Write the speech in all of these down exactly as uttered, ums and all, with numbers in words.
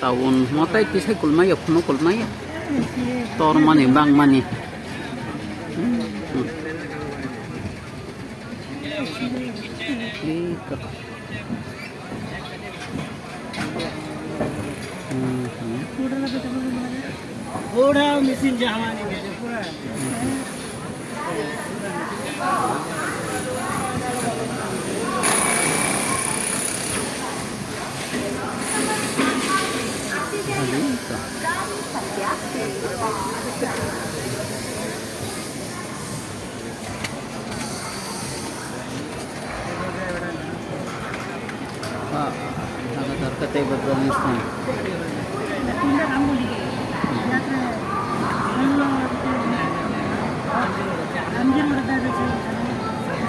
Town motai tisai kulmaya, phunu kulmaya. Tormani, bangmani. Booda machine jahani pura. Ah, agak darkar teh buat brownies kan.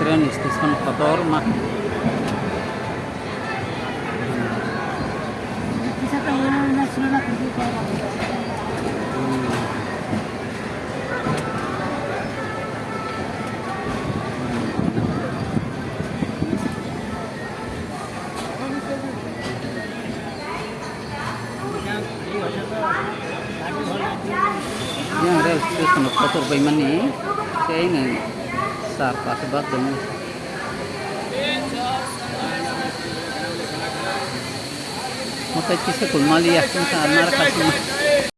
Train station kotor ma. Yang rail station kotor bai mani, kei nang sar pas bak dong. Motai kisa kulmali ya, kisa nar kasma.